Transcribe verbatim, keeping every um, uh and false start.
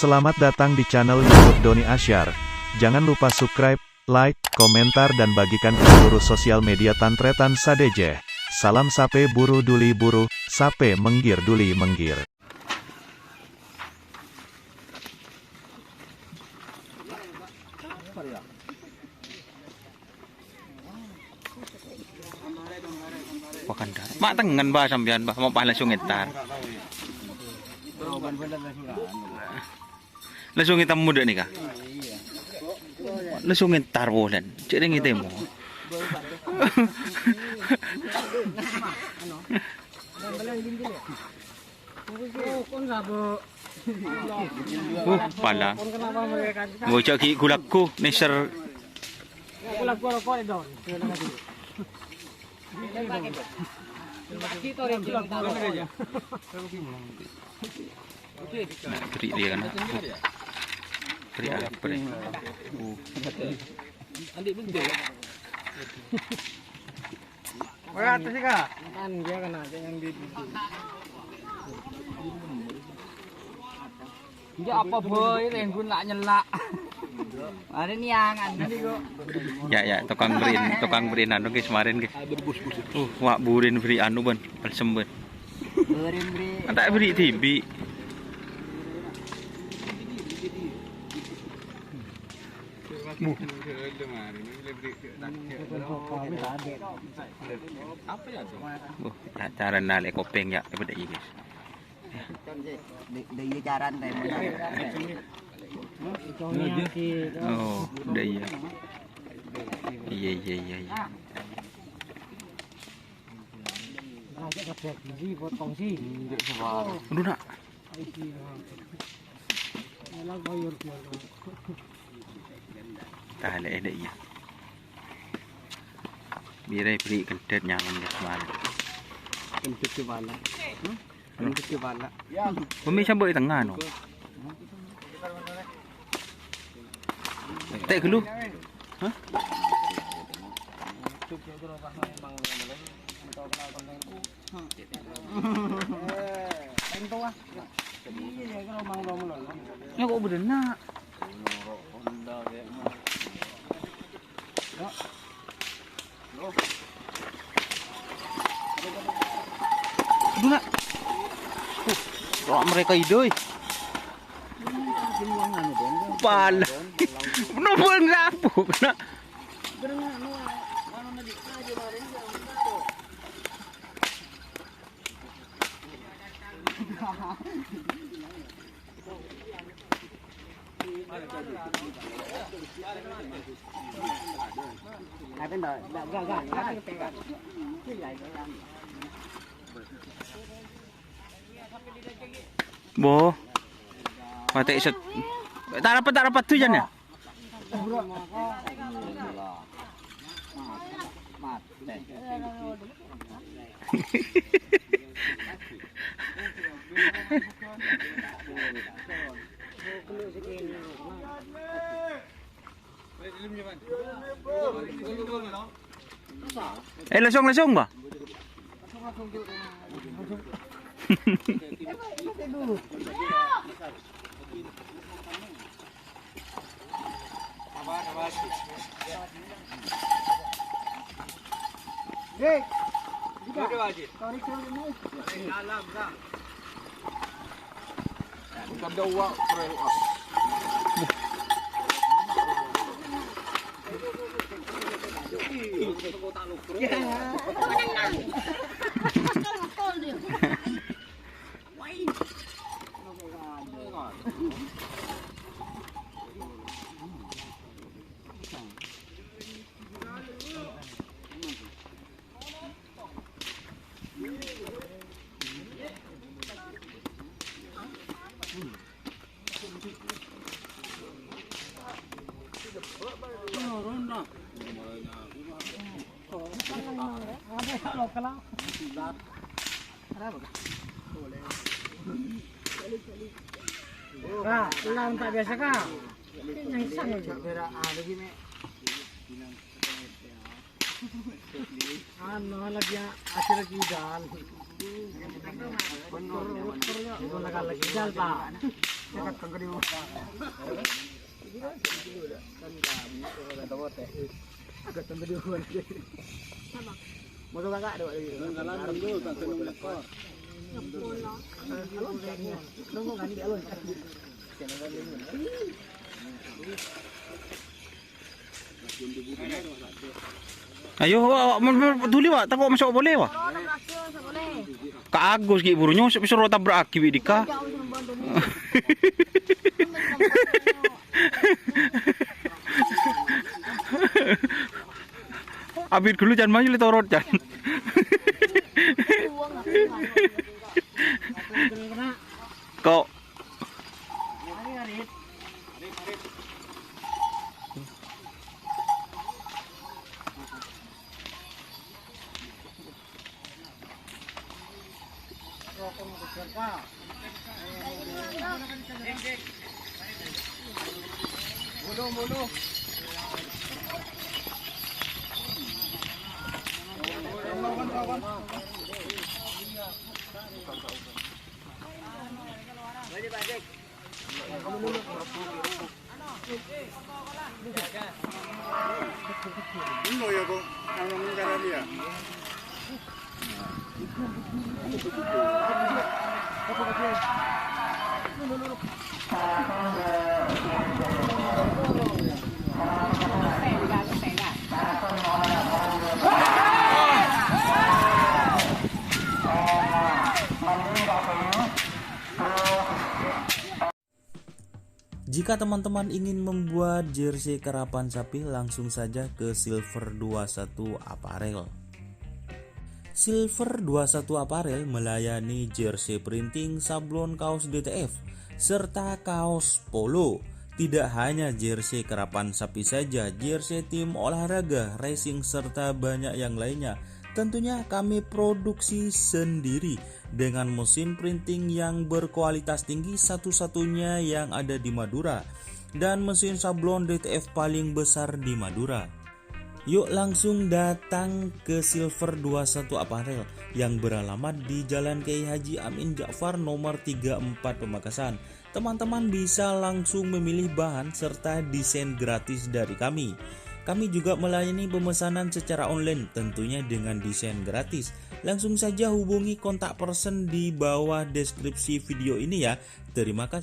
Selamat datang di channel YouTube Doni Asyar. Jangan lupa subscribe, like, komentar, dan bagikan ke seluruh sosial media tan-tarètan sadhâjâ. Salam sapè buru dhuli buru, sapè mèngghir dhuli mèngghir. Wakanda. Ma' tengen, Bah, sampèyan, Bah, ma' pas langsung entar. Langsung ètemmo dâ' nèka. Langsung entar polè. Cè' rèng ètemmo. Uh, pala. Ngocak ghi' gu-lagghu, nèser. Nah, ghi' rèya kan. Ghi' apa rè? Uh. Wah, atas sih, Kak. Kan dia kena aja yang di. Enggak apa, Boy, renggun lak nyelak. Mari nih, yang anu nih, kok. Ya, ya, tukang beri, tukang beri anu, guys, kemarin, guys. Uh, wak burin beri anu, Ban. Balsem, Ban. Burin beri. Kan tak beri tibi. Wah, ca-, cara nalè kopèng ya, apa dâ' iyâ, guys? Dâ' iyâ cara nalè. Oh, dâ' iyâ. Iyâ, iyâ, iyâ, iyâ. Aduh, Nak. Talè, dâ' iyâ. Birâ beri kendhât nyamèn, guys, malem. Kendhât kepala. Hmm? Kendhât kepala. Bâmi sambâ' è tengnga, no. Tè' ghâllu. Hah? Ya, kok bâdâna? Aduh, Nak. Uh, kok mereka idoi. Pala. Bener-bener rapuh, Nak. Bo. Mate set. Ta' rapat, ta' rapat tu, Jan, ya? Eh, langsung, langsung, Bah. Kak, lawan tak biasa, Kak. Ini yang sang aja. Anu, lagi hasil kidal. Itu lagi, lagi kidal, Pak. Ayo, wa', wa', mon, mon, duli, wa', tako' maso' polè, wa'. Ka Agus ghi' buru nyosep, soro tabra'aghi bi' dika. Abit ghulu, Can, mayu le torot, Can. Kok. Jika teman-teman ingin membuat jersey karapan sapi, langsung saja ke Silver dua satu Apparel. Silver dua satu Apparel melayani jersey printing, sablon, kaos D T F, serta kaos polo. Tidak hanya jersey karapan sapi saja, jersey tim olahraga, racing, serta banyak yang lainnya. Tentunya kami produksi sendiri dengan mesin printing yang berkualitas tinggi, satu-satunya yang ada di Madura, dan mesin sablon D T F paling besar di Madura. Yuk langsung datang ke Silver dua satu Apparel yang beralamat di Jalan Kiai Haji Amin Ja'far nomor tiga empat Pamekasan. Teman-teman bisa langsung memilih bahan serta desain gratis dari kami. Kami juga melayani pemesanan secara online, tentunya dengan desain gratis. Langsung saja hubungi kontak person di bawah deskripsi video ini ya. Terima kasih.